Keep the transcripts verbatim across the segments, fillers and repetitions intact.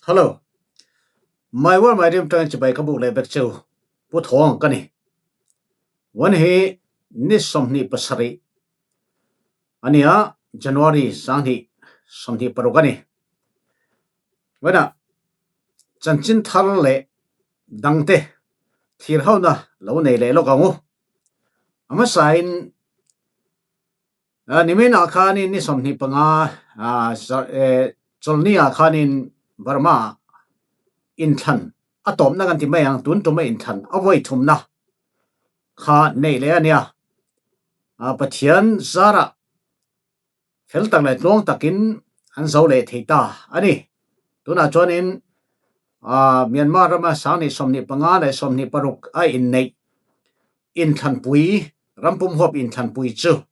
Hello. My World My Dream tang chibai ka buk le bek chu Pu Thawng ka ni. Van hi ni sawmhnih pasarih a ni a, January sanghnih sawmhnih paruk a ni. Vana chanchin thar le dangte thirhauna lo nei le lo ka ngu. A masa in, a, nimin a khanin ni sawmhnih panga, a, sa, e, Cholni a khanin Burma inthlan a tawpna kan ti mai ang, tun tuma inthlan a voi thumna kha nei le a nia. A, Pathian zara fel tak le tluang takin an zo le thei ta a ni. Tuna chuanin, a, Myanmar rama sanghnih sawmhnih panga le sawmhnih paruk a inneih inthlanpui, rampum huap inthlanpui chu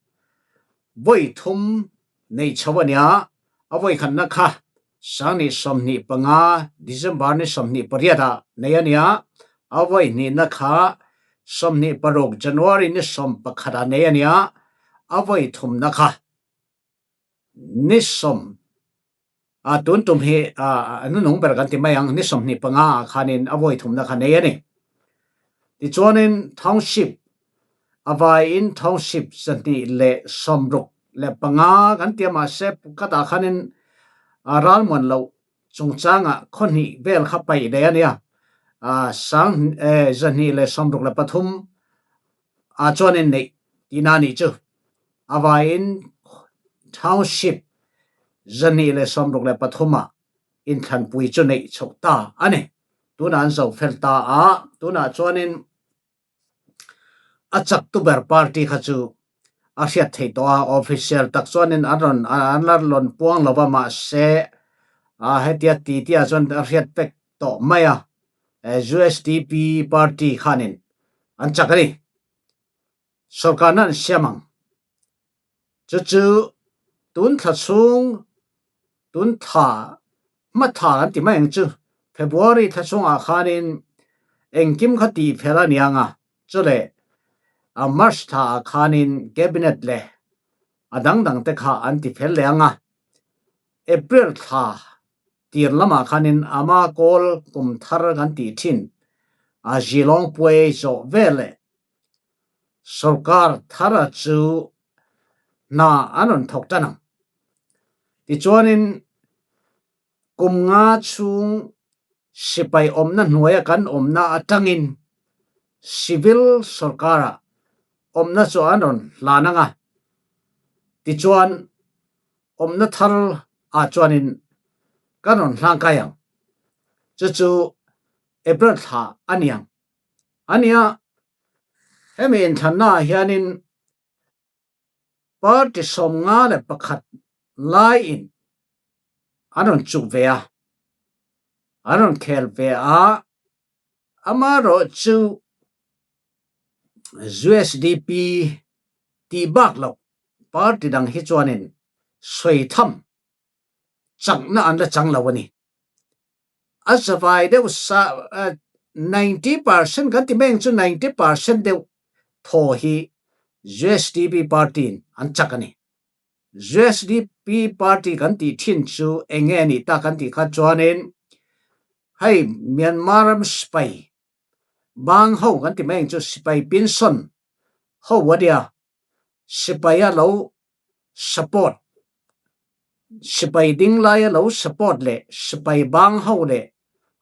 voi thum nei chho a nia. A voi khatna kha sanghnih sawmhnih panga December ni sawmhnih pariat a nei a nia. A voi hnihna kha sawmhnih paruk January ni sawm pakhat a nei a nia. A voi thumna kha ni sawm, a, tun tum hi, a, a nunung ber kan ti mai ang, ni sawmhnih panga a khanin a voi thumna kha nei a ni. Tichuanin township, a vaiin township zahnih le sawmruk le panga kan ti a, mahse, kata khanin, a, ralmuan loh chungchanga khaw hnih vel kha paih leh a nia. A, sang, e, zahnih le sawmruk le pathum a chuanin neih tina ni chu. A vaiin township zahnih le sawmruk le pathuma inthlanpui chu neih chho ta a ni. Tuna an zo fel ta a, tuna chuanin a chaktu ber party kha chu a hriat theih tawh a, official tak chuanin an rawn, an, an la lawn puang lo va, mahse, a, hetia ti tia chuan a hriat vek tawh mai a, e, U S D P party khanin an chak a ni. Sorkarna an siam ang. Chu chu tun thla chhung, tun thla, hma thla kan ti mai ang chu, February thla chhungah khanin engkim kha tih fel a ni ang a, chule, a, March thla ah khanin cabinet le a dang dang te kha an ti fel leh ang a, April thla tir lamah khanin ama kawl kum thar kan tih ṭhin, a, zilawng puai zawh vel leh sorkar thara chu hna an rawn thawk ṭan ang. Tichuanin kum nga chhung sipai awmna hnuaia kan awmna aṭangin civil sorkara awmna chu an rawn hlan ang a, tichuan awmna thar ah chuanin kan rawn hlan kai ang. Chu chu April thla a ni ang. A nia, hemi inthlannaah hianin party sawmnga leh pakhat laiin an rawn chuk ve a, an rawn khel ve a, amaherawhchu U S D P tih bak loh party dang hi chuanin sawi tham chakna an la chang lo a ni. A zavai deuh sa, a, ninety percent kan ti mai ang chu, ninety percent deuh thaw hi U S D P party-in an chak a ni. U S D P party kan tih ṭhin chu eng nge a nih ta kan tih kha chuanin, hei Myanmar ram sipai bang ho kan ti mai ang chu, sipai pension ho a nia, sipai a lo support, sipai ding lai a lo support leh sipai bang ho leh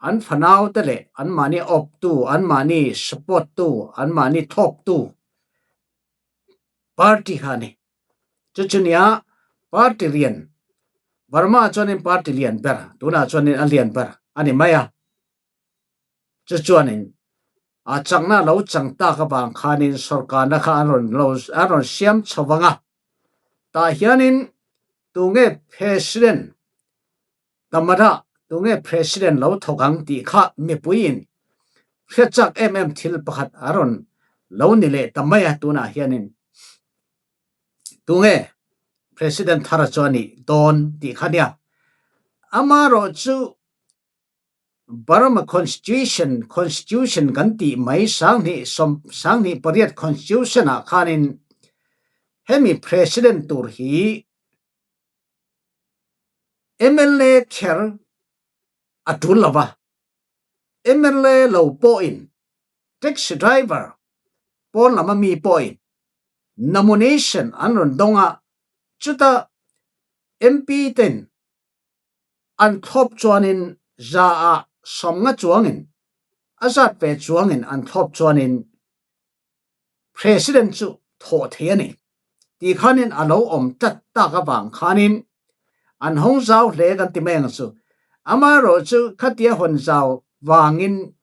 an fanau te leh anmahni awptu, anmahni support tu, anmahni thawktu party kha a ni. Chu chu nia, party lian, Burma chuanin party lian ber, tunah chuanin a lian ber a ni mai a. Chu chuanin, a, chakna lo chang tak avang khanin sorkarna kha an rawn lo, an rawn siam chho vang a. Tah hianin tunge president, Tamada tunge president lo thawk ang tih kha mipuiin hre chak em em thil pakhat a rawn lo ni leh ta mai a, tunah hianin tunge president thara chu a nih dawn tih kha nia. Amaherawhchu Burma Constitution, Constitution kan tih mai, sanghnih sawm, sanghnih pariat Constitution-ah khanin hemi president tur hi M L A kher a tul lo va. M L A lo pawhin, taxi driver pawn lama mi pawhin nomination an rawn dawng a, chuta M P ten an thlawp chuanin za a sawmnga chuangin, a zat ve chuangin an thlawp chuanin President chu thawh theih a ni tih khanin a lo awm tlat tak avang khanin an hawng zau hle kan ti mai ang chu. Amaherawhchu khatia hawn zau vangin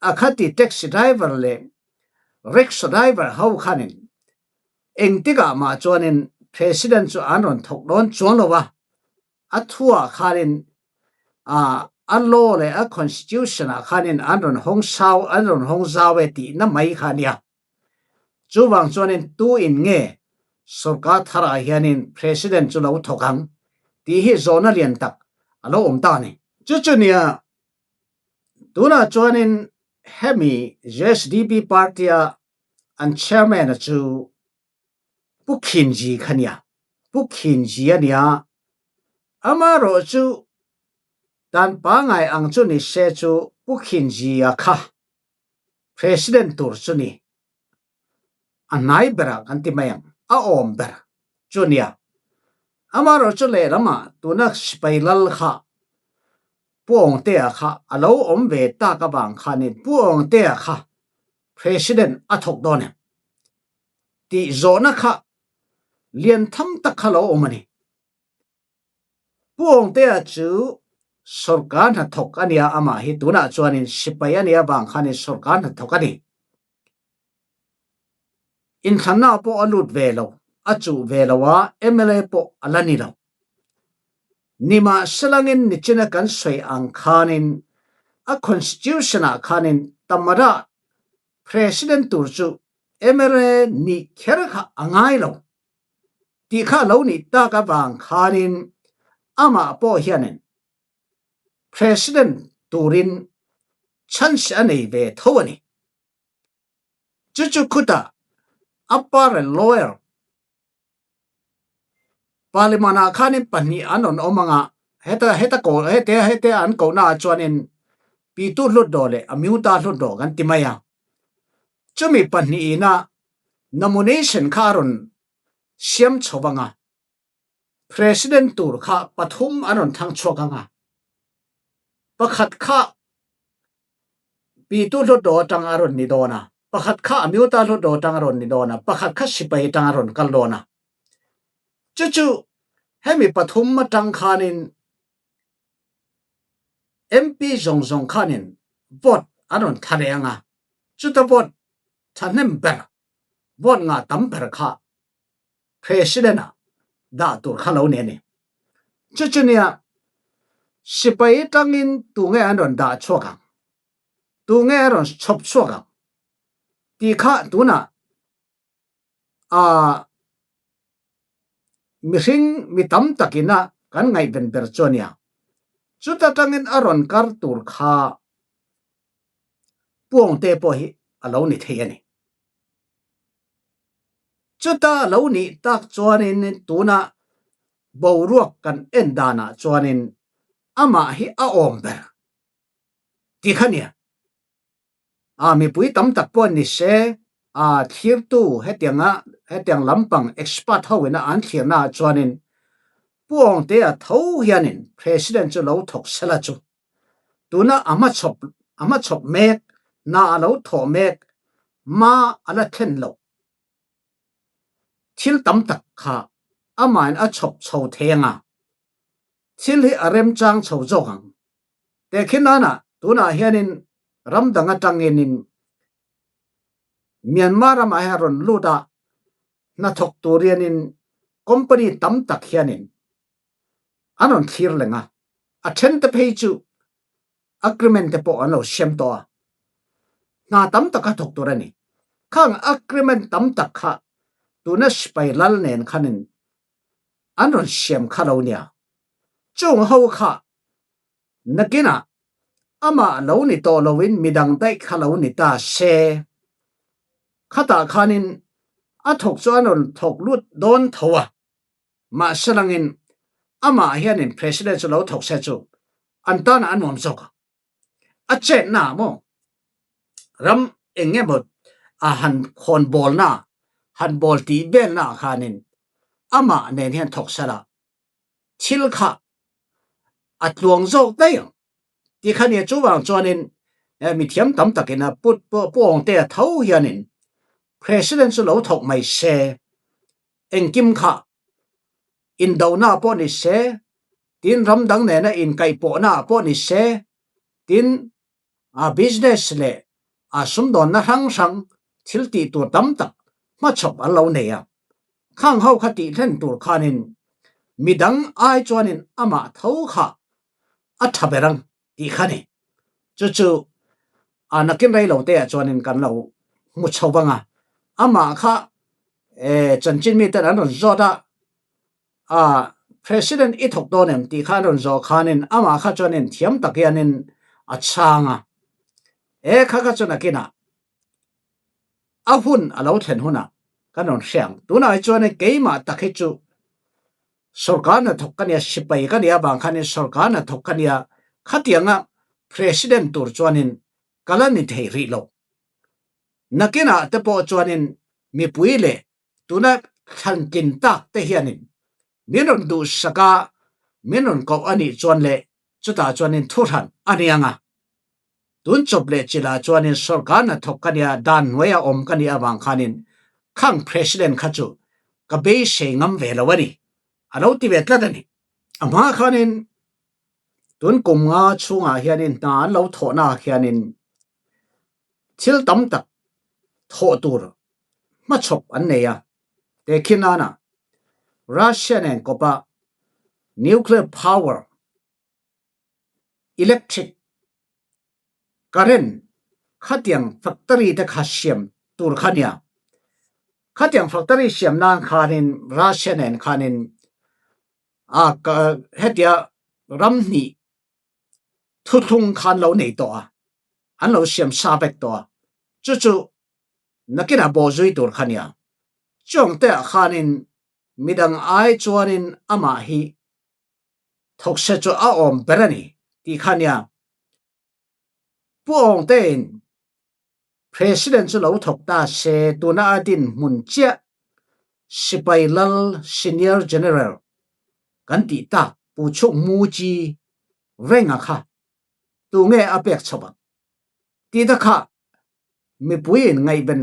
a khati taxi driver leh rickshaw driver ho khanin engtikah mah chuanin President chu an rawn thawk dawn chuang lo va. A thuah khanin, a, a law leh a constitution-ah khanin an rawn hawng sau, an rawn hawng zau e tihna mai kha a nia. Chuvang chuanin tuin nge sawrkar tharah hianin President chu lo thawk ang tih hi zawhna lian tak a lo awm ta a ni. Chu chu nia, tunah chuanin hemi Z S D P party-a an chairman-a chu Pu Khin Ji kha nia, Pu Khin Ji a nia. Amaherawhchu tan pangngai ang chu ni se chu Pu Khin Ji-a kha President tur chu ni. A hnai berah kan ti mai ang, a awm ber chu nia. Amaherawhchu lehlamah tuna sipai lal kha Pu Awngtea kha a lo awm ve tak avang khanin Pu Awngtea kha President a thawk dawn em tih zawhna kha lian tham tak kha lo awm a ni. Pu Awngtea chu sawrkar hnathawk a nia, amah hi tunah chuanin sipai a nia vang khanin sawrkar hnathawk a ni. Inthlanna pawh a lut ve lo, a chuh ve lo a, M L A pawh a la ni lo. Nimahselangin nichina kan sawi ang khanin a constitution-ah khanin tamada President tur chu M L A nih kher kha a ngai lo tih kha lo nih tak avang khanin amah pawh hianin President turin chance a nei ve tho a ni. Chu chu khutah a par leh lower Parliament-ah khanin pahnih an rawn awm anga, heta, heta ko, hete, hete an kohnaah chuanin Pitu Hlutdaw leh Amyotha Hlutdaw kan ti mai a. Chumi pahnihna nomination kha a rawn siam chho anga, President tur kha pathum an rawn thang chhuak anga. Pakhat kha Pitu Hlutdaw aṭanga a rawn ni dawn a, pakhat kha Amyotha Hlutdaw aṭanga a rawn ni dawn a, pakhat kha sipai aṭanga a rawn kal dawn a. Chu chu hemi pathum aṭang khanin M P zawng zawng khanin vote an rawn thla leh anga. Chuta vote thahnem ber, vote ngah tam ber kha President-a dah tur kha lo ni a ni. Chu chu nia, sipai aṭangin tu nge an rawn dah chhuak ang, tu nge an rawn chhawp chhuak ang tih kha tunah, a, mihring mi tam takina kan ngaihven ber chu a nia. Chuta aṭangin a rawn kar tur kha Pu Awngte pawh hi a lo ni thei a ni. Chuta a lo nih tak chuanin tuna boruak kan en danah chuanin amah hi a awm ber tih kha nia. A, mipui tam tak pawh ni se, a, thlirtu hetianga, hetiang lampang expert ho ina an thlirnaah chuanin Pu Awngtea tho hianin President chu lo thawk sela chu. Tuna a hmachhawp, a hmachhawp mek, na a lo thawh mek, ma a la thlen loh thil tam tak kha amahin a chhawp chho thei anga, thil hi a remchang chho zawk ang. Tehkhin nana tunah hianin ram dang aṭangin Myanmar ramah hian a rawn lut a, hnathawk tur hianin company tam tak hianin an rawn thlir leng a, a ṭhen te phei chu agreement te pawh an lo siam tawh a, hna tam tak a thawk tur a ni. Khang agreement tam tak kha tuna sipai lal nen khanin an rawn siam kha lo nia. Chung ho kha nakina amah lo ni tawh loin midang daih kha lo ni ta se. Khatah khanin a thawk chu an rawn thawk lut dawn tho a. Mahse langin amah hianin President chu lo thawk se chu an tana a nuam zawk a. A chetna maw, ram eng nge maw, a han khawnbawlna, han bawl tih belna khanin amah nen hian thawksa la, thil kha a tluang zawk daih ang. Ti kha nia, chuvang chuanin, eh, mithiam tam takin a put, pu, pu awngte a tho hianin president chu lo thawk mai se, engkim kha indona pawh ni se, tin ram dang nena inkaihpawhna pawh ni se, tin, a, business leh, a, sumdawnna hrang hrang thil tih tur tam tak hmachhawp an lo nei a. Khang ho kha tih hlen tur khanin midang ai chuanin amah tho kha a ṭha ber ang tih kha ni. Chu chu, a, nakin rei lo te ah chuanin kan lo hmu chho vang a. Amah kha, eh, chanchin miten an rawn zawt a, a, president i thawk dawn em tih kha an rawn zawh khanin amah kha chuanin thiam tak hianin a chhang a. E, kha kha chu nakinah a hun a lo thlen hunah kan rawn hre ang. Tunah hi chuanin keimah tak hi chu sawrkar hnathawk ka nia, sipai ka nia, vang khanin sawrkar hnathawk ka nia, khatianga president tur chuanin ka la ni thei rih lo. Nakinah te pawh chuanin mipui leh tuna thlan tlin tak te hianin min rawn duhsak a, min rawn koh a nih chuan leh chutah chuanin thu hran a ni ang a. Tun chawp leh chilah chuanin sawrkar hnathawk ka nia, dan hnuaia awm ka nia vang khanin khang president kha chu ka beisei ngam ve lo a ni, a lo ti ve tlat a ni. A hma khanin tun kum nga chhungah hianin hna an lo thawhnaah hianin thil tam tak thawh tur hmachhawp an nei a. Tehkhin nana Russia nen kawpa nuclear power, electric, current, khatiang factory te kha siam tur kha nia. Khatiang factory siam nan khanin Russia nen khanin, a, ka, hetia ram hnih thuthlung khan lo nei tawh a, an lo siam sa vek tawh a. Chu chu nakinah bawhzui tur kha nia. Chuang te ah khanin midang ai chuanin amah hi thawkse chu a awm ber a ni tih kha nia. Pu Awngtein president chu lo thawk ta se, tuna a din hmun chiah sipai lal senior general kan tih ta Pu Chuk Mu Chi Veng a kha tu nge a pek chho ang tih ta kha mipuiin ngaihven,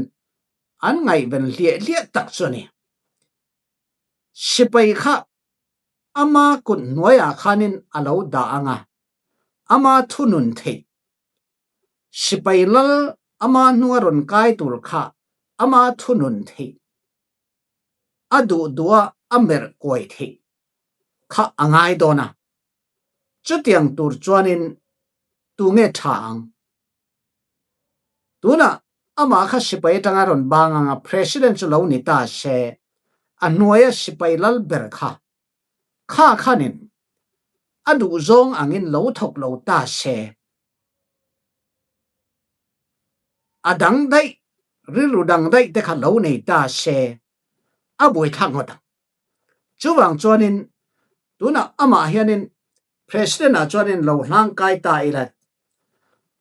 an ngaihven hliah hliah tak chu a ni. Sipai kha ama kut hnuaiah khanin a lo dah ang a, ama thunun theih, sipai lal ama hnunga rawn kai tur kha ama thunun theih, a duh duha a merh kuai theih kha a ngai dawn a. Chutiang tur chuanin tu nge ṭha ang? Tunah amah kha sipai aṭanga rawn bang anga president chu lo ni ta se, a hnuaia sipai lal ber kha, kha khanin a duh zawng angin lo thawk lo ta se, a dang daih, rilru dang daih te kha lo nei ta se, a buaithlak ngawt ang. Chuvang chuanin tunah amah hianin president-ah chuanin lo hlangkai ta ila,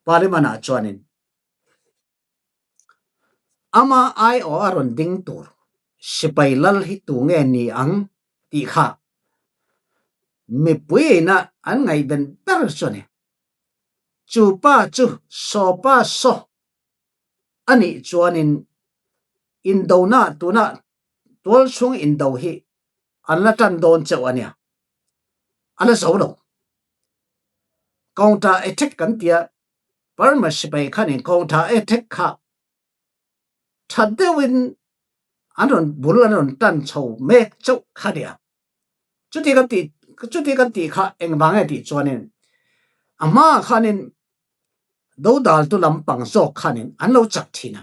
parliament-ah chuanin ama aiawh a rawn ding tur sipai lal hi tu nge ni ang tih kha mipuiin an ngaihven ber chu a ni. Chu pa chu saw pa saw a nih chuanin indona tuna tualchhung indo hi an la ṭan dawn chauh a nia, a la zo lo. Counter attack kan tia, Burma sipai khanin counter attack kha ṭha deuhin an rawn bul an rawn ṭan chho mek chauh kha nia. Chuti kan tih, chuti kan tih kha engvang nge tih chuanin a hma khanin dodaltu lampang zawk khanin an lo chak ṭhin a.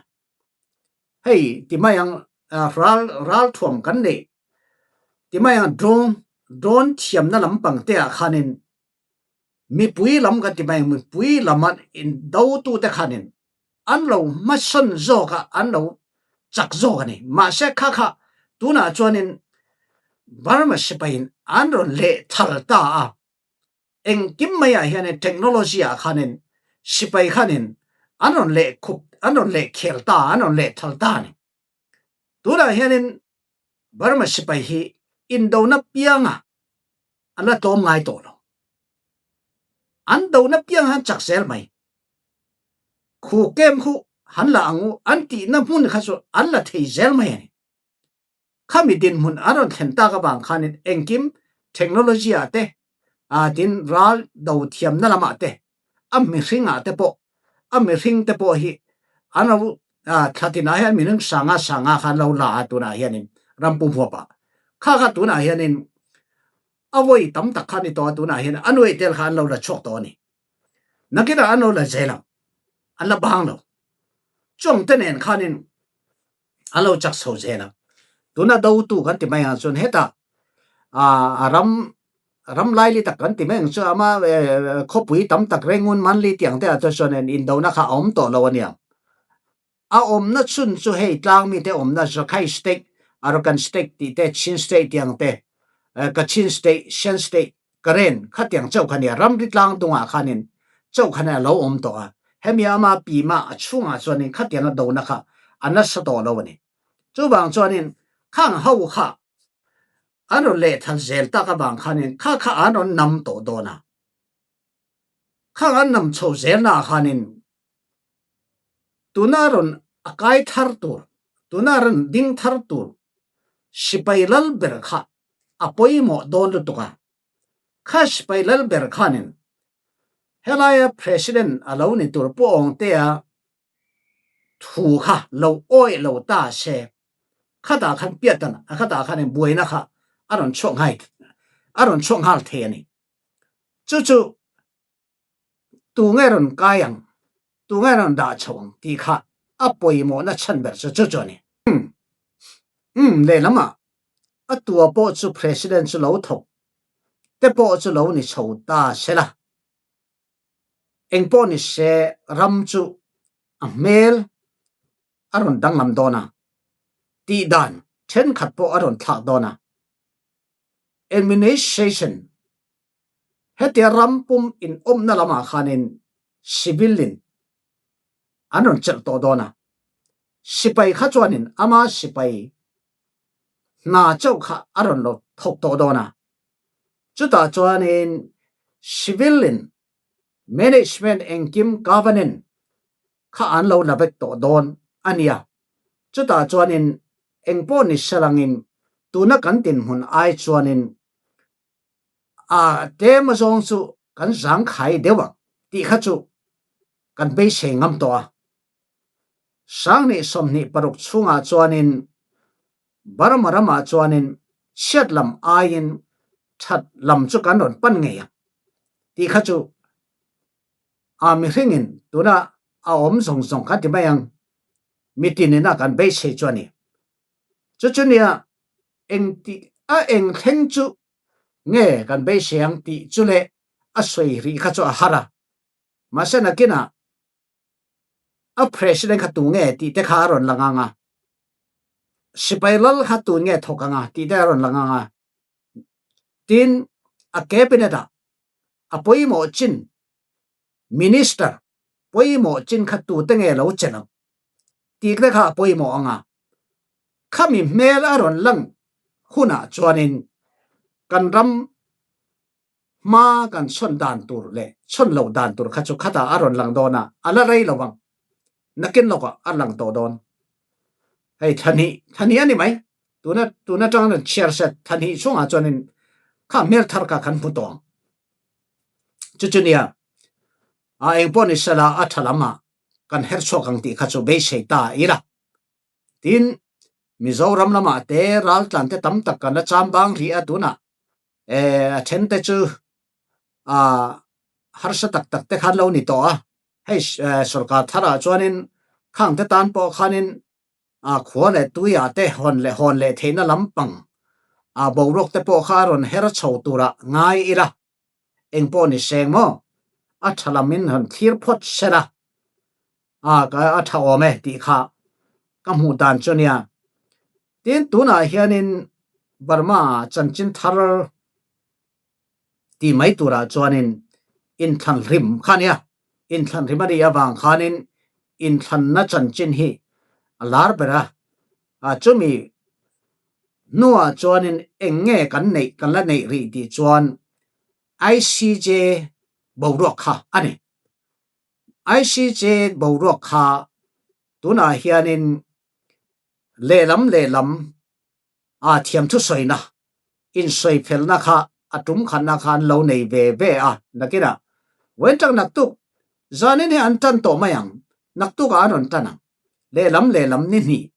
Hei, ti mai ang, a, ral, ralthuam kan neih, ti mai ang drone, drone thiamna lampang te ah khanin mipui lam kan ti mai, mipui lama indotute khanin an lo hmasawn zawk a, an lo chak zawk a ni. Mahse, kha kha tunah chuanin Burma sipaiin an rawn leh thal ta a, Engkim mai ah hianin technology ah khanin sipai khanin an rawn leh khup, an rawn leh khel ta, an rawn leh thal ta ni. Tunah hianin Burma sipai hi indona pianga an la tlawm ngai tawh lo. An dona piang han chak zel mai. Khu kem khu han la ang u, an tihna hmun kha chu an la thei zel mai a ni. Khami dinhmun a rawn thlen tak avang khanin engkim technology ah te, a, tin ral do thiamna lamah te, a mihringah te pawh, a mihring te pawh hi an lo, a, thlatinah hian mihring sanga sanga khan lo la a, tunah hianin ram pum huapah kha kha tunah hianin a vawi tam tak khan ni tawh a, tunah hian a nuai tel kha an lo la chhuak tawh a ni. Nakinah an lo la zel ang, an la bang lo. Chuang te nen khanin an lo chak chho zel ang. Tuna do tu kan ti mai ang chuan heta, a, a ram, ram laili tak kan ti mai ang chu ama, eh, khawpui tam tak Rangoon, Mandalay tiang te ah te chuan indona kha a awm tawh lo a nia. A awmna chhun chu hei tlangmite awmna Rakhine State, Arakan State tih te, Chin State tiang te, eh, Kachin State, Shan State, Karen khatiang chauh kha nia, ramri tlang dungah khanin chauh khanin a lo awm tawh a. Hemi ama pima a chhungah chuanin khatianga dona kha a nasa tawh lo a ni. Chuvang chuanin khang ho kha an rawn leh thal zel tak avang khanin kha kha an rawn nam tawh dawn a. Khang an nam chho zelna khanin tuna rawn a kai thar tur, tuna rawn ding thar tur sipai lal ber kha a pawimawh dawn lutuk a. Kha sipai lal ber khanin helaia president a lo ni tur Pu Awngtea thu kha lo awih lo ta se, khatah khan piat tan, a khatah khanin buaina kha a rawn chhuak nghal, a rawn chhuak nghal thei a ni. Chu chu tu nge rawn kai ang, tu nge rawn dah chho ang tih kha a pawimawhna chhan ber chu chu chu a ni. Um, um, lehlamah a tua pawh chu president chu lo thawk te pawh chu lo ni chho ta sela. Engpawh ni se ram chu a hmel a rawn danglam dawn a, tih dan ṭhenkhat pawh a rawn thlak dawn a. Administration, hetia ram pum inawmna lamah khanin civil-in an rawn chelh tawh dawn a. Sipai kha chuanin ama sipai hna chauh kha a rawn lo thawk tawh dawn a. Chutah chuanin civil-in management engkim governance kha an lo la vek tawh dawn a nia. Chutah chuanin engpawh ni se langin tuna kan dinhmun ai chuanin, a, tlema zawng chu kan zangkhai deuh ang tih kha chu kan beisei ngam tawh a. Sanghnih sawmhnih paruk chhungah chuanin Burma ramah chuanin chhiat lam aiin ṭhat lam chu kan rawn pan ngei ang tih kha chu, a, mihringin tuna a awm zawng zawng kan ti mai ang, mi tinina kan beisei chu a ni. Chu chu nia, engti a, eng thleng chu nge kan beisei ang tih chu leh a sawi rih kha chu a har a. Mahse, nakinah a president kha tu nge tih te kha a rawn lang ang a, sipai lal kha tu nge thawk ang a tih te a rawn lang ang a. Tin, a cabinet-ah a pawimawh chin, minister pawimawh chin kha tu te nge lo chen ang tih te kha a pawimawh ang a. Khami hmel a rawn lang hunah chuanin kan ram hma kan chhawn dan tur leh chhawn loh dan tur kha chu khatah a rawn lang dawn a, a la rei lo vang. Nakin lawkah a lang tawh dawn. Hei, thla hnih, thla hnih a ni mai. Tuna, tuna aṭang an chhiar se, thla hnih chhungah chuanin kha hmel thar kha kan hmu tawh ang. Chu chu nia, a, engpawh ni sela a ṭha lamah kan her chhuak ang tih kha chu beisei ta ila. Tin, Mizoram lamah te, raltlan te tam tak kan la cham bang rih a, tunah, eh, a ṭhen te chu, a, harsa tak tak te khan lo ni tawh a. Hei, eh, sawrkar tharah chuanin khang te tan pawh khanin, a, khua leh tuiah te hawn leh, hawn leh theihna lampang, a, boruak te pawh kha a rawn her chho turah ngai ila. Engpawh ni seng maw? A ṭha lamin han thlir phawt sela, a, ka, a ṭha awm e tih kha ka hmuh dan chu nia. Tin, tunah hianin Burma chanchin thar ti mai turah chuanin inthlan hrim kha nia, inthlan hrim a nih avang khanin inthlanna chanchin hi a lar ber a. A, chumi hnuah chuanin eng nge kan neih, kan la neih rih tih chuan I C J boruak kha a ni. I C J boruak kha tunah hianin lehlam lehlam, a, thiam thusawina, insawifelna kha a tum khatna kha an lo nei ve ve a, nakinah vawiin tang naktuk zanin hi an tan tawh mai ang, naktukah an rawn tan ang. Lehlam lehlam ni hnih,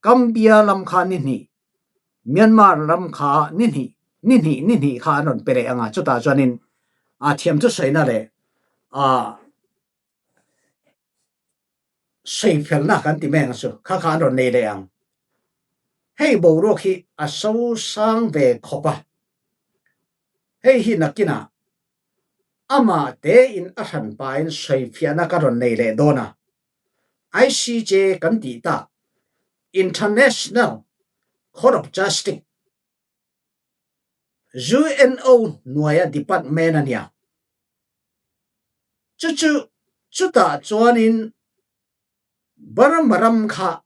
Gambia lam kha ni hnih, Myanmar lam kha ni hnih, ni hnih, ni hnih kha an rawn pe leh ang a, chutah chuanin, a, thiam thusawina leh, a, sawifelna kan ti mai ang chu kha kha an rawn nei leh ang. Hei boruak hi a so sang ve khawp a, hei hi nakinah amah tein a hranpain sawifiahna ka rawn nei leh dawn a. I C J kan tih tak, International Court of Justice, U N O hnuaia department a nia. Chu chu, chutah chuanin Burma ram kha,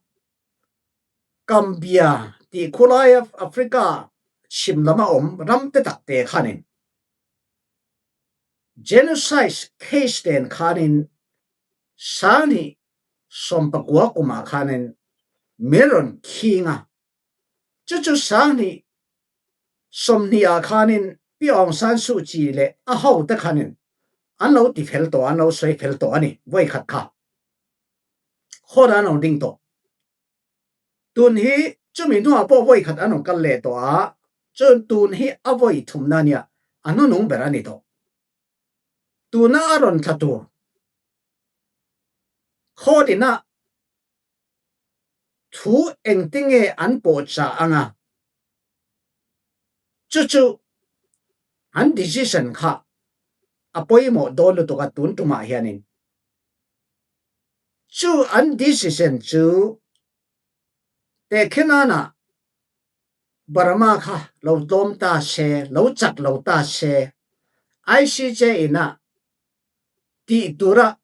Gambia tih khulai Africa chhim lama awm ram te tak te khanin genocide case ten khanin sanghnih sawmpakua kumah khanin mi rawn khing a. Chu chu sanghnih sawmhnih ah khanin Pi Aung San Suu Kyi leh a ho te khanin an lo ti fel tawh, an lo sawi fel tawh a ni, vawi khat kha. Court-ah an lo ding tawh. Tun hi chumi hnuah pawh vawi khat an lo kal leh tawh a, chun tun hi a vawi thumna nia, a hnunung ber a ni tawh. Tuna a rawn thla tur, court-in a thu engtinge an pawhchah anga, chu chu an decision kha a pawimawh dawn lutuk a tun tumah hianin. Chu an decision chu tehkhinana Burma kha lo tlawm ta se, lo chak lo ta se, I C J-in a tih tura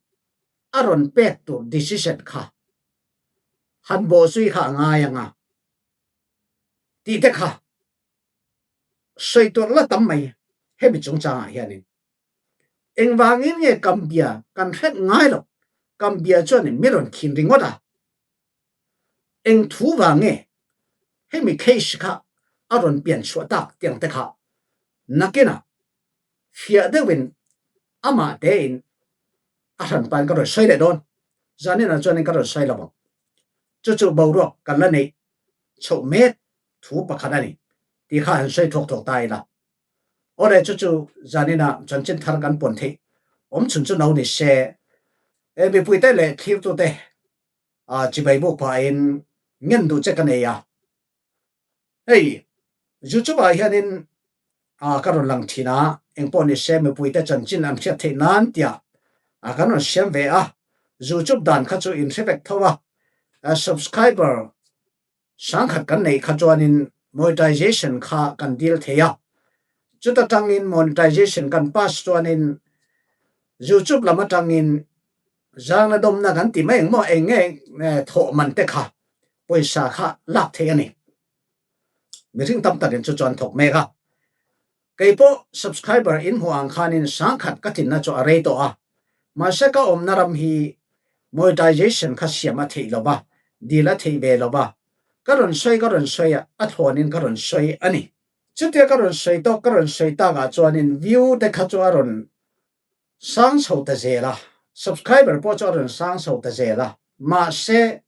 a rawn pek tur decision kha han bawhzui kha a ngai anga tih te kha sawi tur la tam mai hemi chungchangah hianin. Engvangin nge Gambia kan hret ngai lo? Gambia chuan mi rawn khin ringawt a. Eng thu vang nge hemi case kha a rawn pian chhuah tak tiang te kha nakina fiah deuhin amah tein a hranpain ka rawn sawi leh dawn. Zanina chuanin ka rawn sawi lo ang. Chu chu boruak kan la neih chhoh mek thu pakhat a ni tih kha han sawi thuak thuak ta ila. Awle, chu chu zanina chanchin thar kan puan theih awm chhun chu no ni se. E, mipuite leh thlirtute, a, chibai buk pahin ngen duh che ka nei a. Hei, YouTube-ah hianin, a, ka rawn lang ṭhin a, engpawh ni se mipuite chanchin an hriat theih nan tia, a, kan rawn siam ve a. YouTube dan kha chu in hre vek tho a, a, subscriber sangkhat kan neih kha chuanin monetization kha kan dil thei a. Chuta ṭangin monetization kan pass chuanin YouTube lam aṭangin zangna dawmna kan ti mai eng maw, eng nge, eh, thawh man te kha pawisa kha lak thei a ni. Mihring tam takin chu chuan thawk mek a. Kei pawh subscriber in hmuh ang khanin sangkhat ka tinna chu a rei tawh a. Mahse, ka awmna ram hi monetization kha siam a theih lo va, dil a theih ve lo va. Ka rawn sawi, ka rawn sawi a, a thlawn in ka rawn sawi a ni. Chutia ka rawn sawi tawk, ka rawn sawi takah chuanin view te kha chu a rawn sang chho ta zel a, subscriber pawh chu a rawn sang chho ta zel a. Mahse,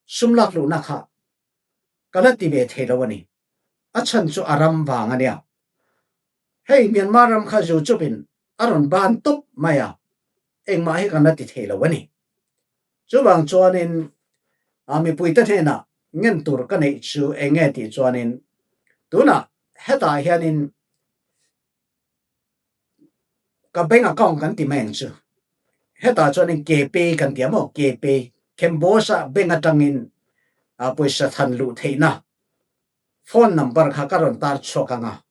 sum lak luhna kha ka la ti ve thei lo a ni. A chhan chu a ram vang a nia. Hei Myanmar ram kha YouTube-in a rawn ban tawp mai a, engmah hi kan la ti thei lo a ni. Chuvang chuanin, a, mipuite hnenah ngen tur ka neih chu eng nge tih chuanin, tunah hetah hianin ka bank account kan ti mai ang chu. Hetah chuanin KPay kan ti a maw, KPay, Kembosa bank aṭangin, a, pawisa thlan luh theihna phone number kha ka rawn tar chhuak ang a.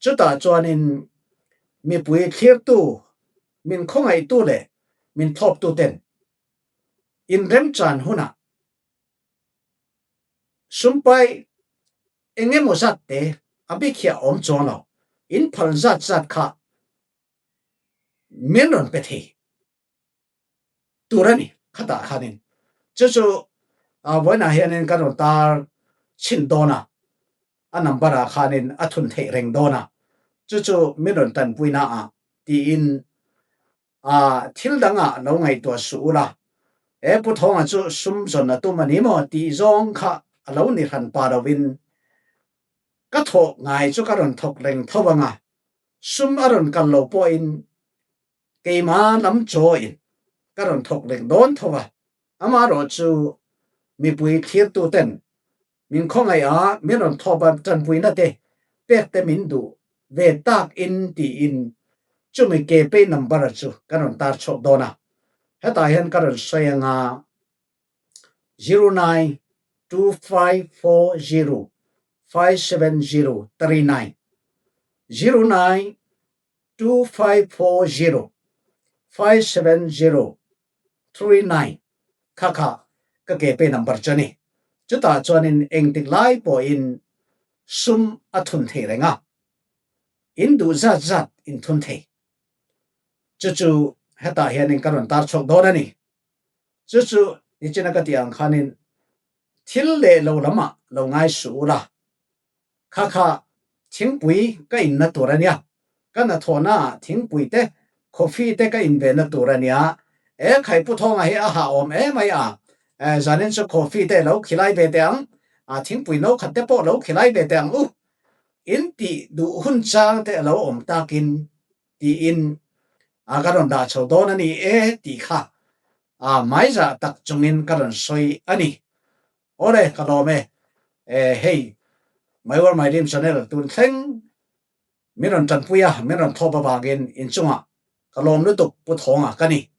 Chutah chuanin mipui thlirtu, min khuangaihtu le min thlawptu ten in remchan hunah sumpai eng emaw zatte a bikhiah awm chuang lo, in phal zatzat kha min rawn pe thei tur a ni khatah khanin. Chu chu, a, vawiinah hianin kan rawn tar chhin dawn a, a number-ah khanin a thun theih reng dawn a, chu chu min rawn tanpuina ah tiin, a, thil dangah lo ngaihtuah suh ula. E, Pu Thawnga chu sum zawn a tum a ni maw tih zawng kha a lo ni hran pa lovin, ka thawh ngai chu ka rawn thawk reng tho ang a, sum a rawn kal lo pawhin keima lam chaw in ka rawn thawk reng dawn tho a. Amaherawhchu mipui thlirtu ten min khawngaih a, min rawn thlawp a, tanpuina te pek te min duh ve tak in tiin chumi ke pay number-a chu kan rawn tar chhuak dawn a. Hetah hian ka rawn sawi ang a, zero nine two five four zero five seven zero three nine, zero nine two five four zero five seven zero three nine kha kha ka ke pay number chu a ni. Chutah chuanin engtik lai pawhin sum a thun thei reng a, in duh zat zat in thun thei. Chu chu hetah hianin ka rawn tar chhuak dawn a ni. Chu chu nichina ka tih ang khanin thil leh lo lamah lo ngai suh ula. Kha kha thingpui ka inna tur a nia, ka hnathawhna thingpui te, coffee te ka invenna tur a nia. E khai, Pu Thawnga hi a hah awm em mai a, e, zanin chu coffee te lo khilai ve teh ang, a, thingpui no khat te pawh lo khilai ve teh ang u, in tih duh hun chang te a lo awm takin tiin, a, ka rawn dah chho dawn a ni e tih kha, a, maizah tak chungin ka rawn sawi a ni. Awle, ka lawm e. E, hei, My World My Dream Channel tun thleng min rawn tanpui a, min rawn thlawp avangin in chungah ka lawm lutuk Pu Thawnga ka ni.